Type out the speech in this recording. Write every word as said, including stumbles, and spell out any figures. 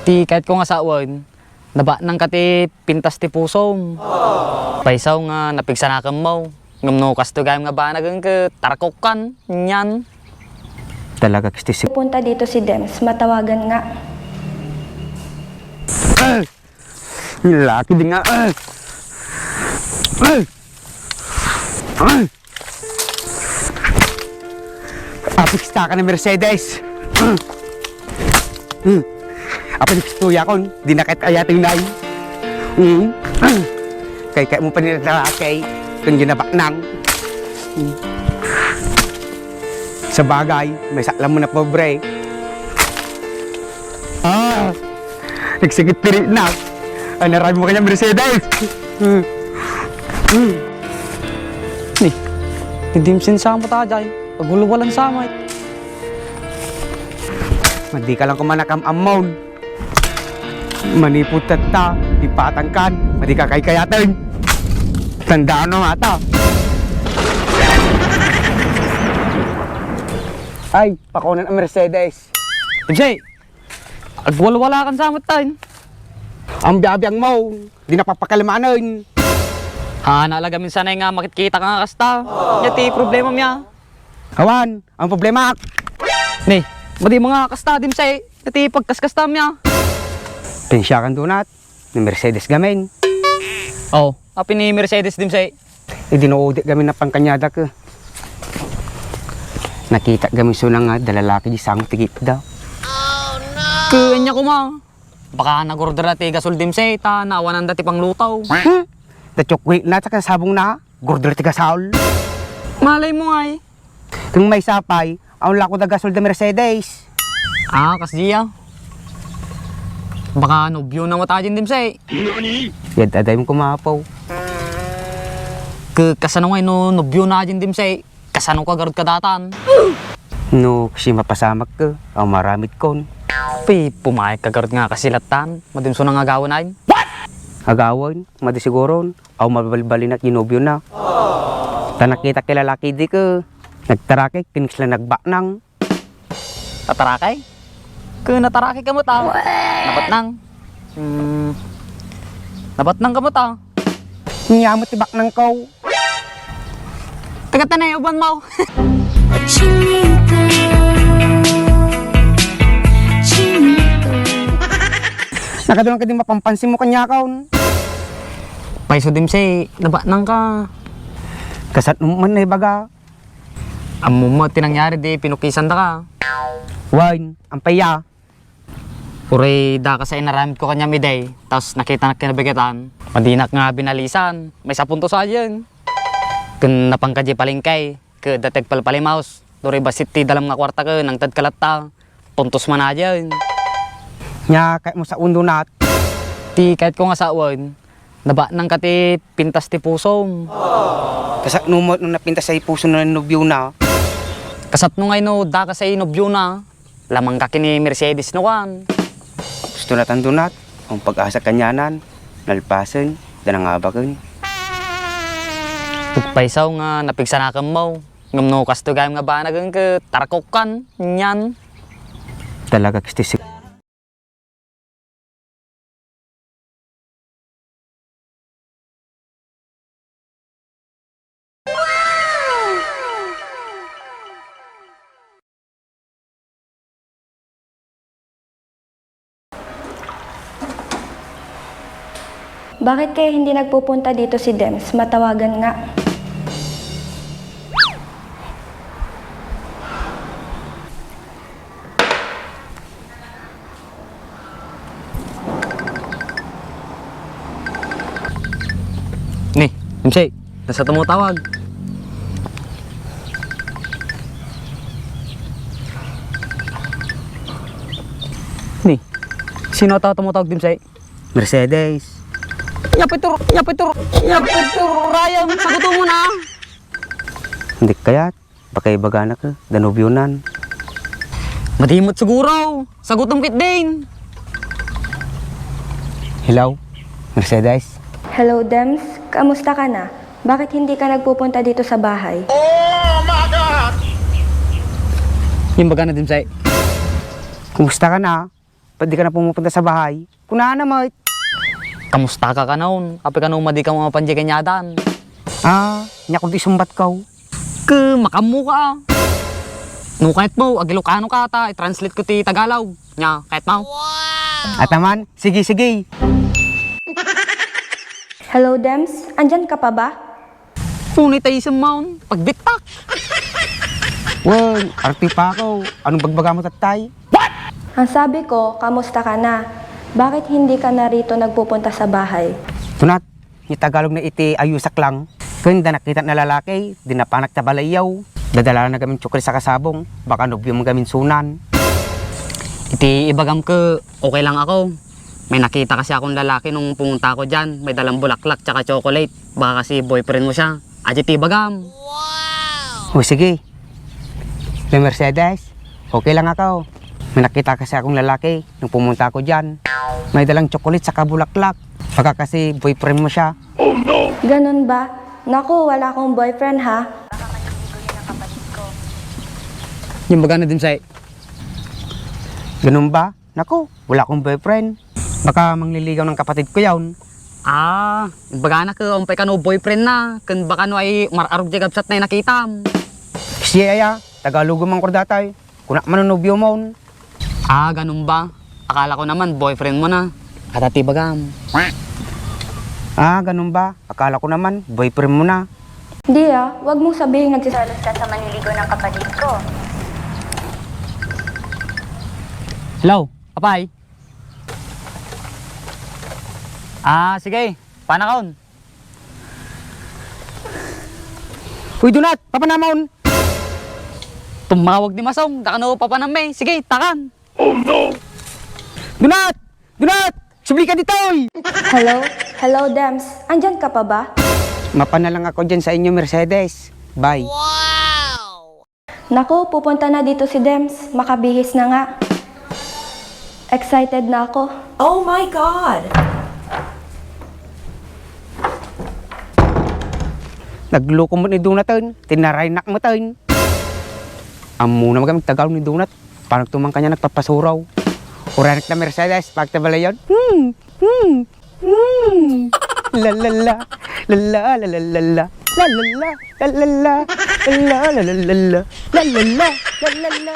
Ti kayatko nga sawen, nabaknangka ti pintas ti pusom. Paysaw nga napigsanakemmo. Ngem no kastoy gayam nga banagen ket tarakokkan, nian. Talaga, Kristi, si Pupunta dito si Dems, matawagan nga. Ah! Laki din nga. Ah! Ah! Ah! Apista ka na, Mercedes. Hmm. Apista yakon, di na ket ayaten nay. Hmm. Kay, kay mo pa nila lalaki, kung ginabaknang. Hmm. Sa bagay, may saklam mo na pobre. Ah! Nagsakit pirit na. Ay, narami mo kanya, Mercedes. Hmm. Hmm. Ni, ti Dimsen sa mo ta jay. Agwalwalan sa met. Madi ka lang kumanakam-ammon. Manipud tatta, di patangkan, madi ka kaykayaten. Tandaan mo, mata. Ay, pakunan ang Mercedes. Jay, agwalwala kan sa met tayo. Ang biyabiang mo, di napapakalmanan. Ha, nalaga minsan ay nga makitkita ka nga kasta. Nya ti problema miya. Awan, ang problema. Ni, madi mga kasta, Dimsay, ti pagkaskasta miya. Pensya kan donat, ni Mercedes gamin. Oh, api ni Mercedes, Dimsay. Idi no udi gamin na pangkanyada ke. Nakita gamin suna nga dalalaki di sango ti gitda. Kanya kuma. Baka nagorder ti gasol, Dimsay, ta naawanan da ti panglutaw. Hmm? Tatyok na, tsaka sabong na, gorder ti gasol. Malay mo nga eh. Kung may sapay, awan lako da gasol da Mercedes. Ah, kas diya. Baka nobyo na mo ta din, Dimsay. Yad aday mo kumapaw. Ke, kasano nga no nobyo na din, Dimsay? Kasano ka garud kadatan? No, kasi mapasamak ka, aw maramid kon. Pi, pumayag ka garud nga kasilatan, madimso na nga agawan ay. What? Agawan, madi siguron, aw mabalbalinak di nobyo na. Ta nakita ti lalaki di ka, nagtarakek, pinisla nagbaknang. Natarakay? Ke natarakay ka met a. Nabatnang. Hmm. Nabatnang ka met a. Nia met ti baknang ko. Taga tanay uban mo. Chinito. Chinito. Nakadungan ka di mapampansin mo kanya kaon. Paiso Dimsay, nabatnang ka. Kasat mo man na ibaga. Ammo met ti nangyari di pinukisan da ka. Wen, ampay ya. Uray daka sa inaramid ko kaniam idi, tas nakitanak kinabigatan. Madinak nga binalisan, maysa puntos ayen. Ken napangka di palengke, ket dateg palpalimaos, uray bassit ti dalam nga kuarta ken nangted ka latta. Puntos man ayen. Nia, kayat mo sa undunat? Ti kayat ko nga sawen, nabaknang ka ti pintas ti pusom. Kasano met no napintas ti puso na nobyo na? Kasano ngay no daka sa nobyo na? Lamang ka kini Mercedes no kan. Gusto na tandunat, ang pag-asa kanyanan, nalpasen, danangabaken. Pagpaysaw nga napigsanaken mo, ngem no kasto gayam nga banagen ket tarakokkan, nian. Talaga, Kristi, si- Bakit kaya hindi nagpupunta dito si Dems? Matawagan nga. Ni, Dimsay, nasa tumutawag. Ni, sino ata tumutawag, Dimsay? Mercedes. Nia pay tur, nia pay tur, nia pay tur, Ryan, sagutom mo na. Hindi kayat. Baka ibagana ka, danobyonan. Madi met siguro. Sagutom ketdin. Hello, Mercedes? Hello, Dems. Kamusta ka na? Bakit hindi ka nagpupunta dito sa bahay? Imbagana, Dimsay. Kumusta ka na? Ba't di ka na pumupunta sa bahay? Kunana met. Kamusta ka kanon? Apay kano madi ka mapan di kanyadan? Ah, nya kung ti sumbat ka. Ke, makammo ka. No, kahit mo, ag-Ilocano ka, ta, i-translate ko ti Tagalog. Nya, kahit mo. Ataman, sige, sige. Hello, Dems? Andyan ka pa ba? Punay tayo sa maon, pagbittak. Wen, arti pa ako. Anong bagbaga mo, tatay? Ang sabi ko, kamusta ka na? Bakit hindi ka na rito nagpupunta sa bahay? Tunat, ni Tagalog na iti ayusak lang. Ken da nakita na lalaki, di napanak ta balayyaw. Dadala na gamin tsukri sa kasabong, baka nobyo mo gamin sunan. Iti ibagam ke, okay lang ako. May nakita kasi akong lalaki nung pumunta ako dyan. May dalang bulaklak tsaka chocolate. Baka kasi boyfriend mo siya. Adi ti bagam. O sige. May Mercedes? Okay lang ako. May nakita kasi akong lalaki nung pumunta ako dyan. May dalang chocolate saka bulaklak. Baka kasi boyfriend mo siya. Ganun ba? Naku, wala akong boyfriend ha. Yung baga na din sa'y. Ganun ba? Naku, wala akong boyfriend. Baka mangliligaw ng kapatid ko yaon. Ah, baga na ka, umpay kano boyfriend na. Ken baka no ay mararog di gabsat na nakitam. Siya aya, Tagalog man kurdatay. Kuna man no nobyo mon. Ah, ganun ba? Akala ko naman boyfriend mo na. Ata ti bagam. Ah, ganun ba? Akala ko naman boyfriend mo na. Dia, wag mong sabihin nagsiselos ka sa manliligaw ng kapatid ko. Hello, apay? Ah, sige. Panakon. Uy, Donat! Papanamon! Tumawag ni Masong, dakano papanam eh. Sige, takan! Donat! Donat! Subli ka ditoy! Hello? Hello, Dems. Andyan ka pa ba? Mapanalang ako dyan sa inyo, Mercedes. Bye. Naku, pupunta na dito si Dems. Makabihis na nga. Excited na ako. Oh my God! Nagloko mo ni Donut, eh. Tinaraynak mo, eh. Ammo na magamit Tagalog ni Donut. Parang tumang kanya nagpapasuraw. Uranek na Mercedes, pagtabalayon. Hmm, hmm, hmm. La la la, la la la la la la. La la la, la la la, la la la la la la. La la la, la la la.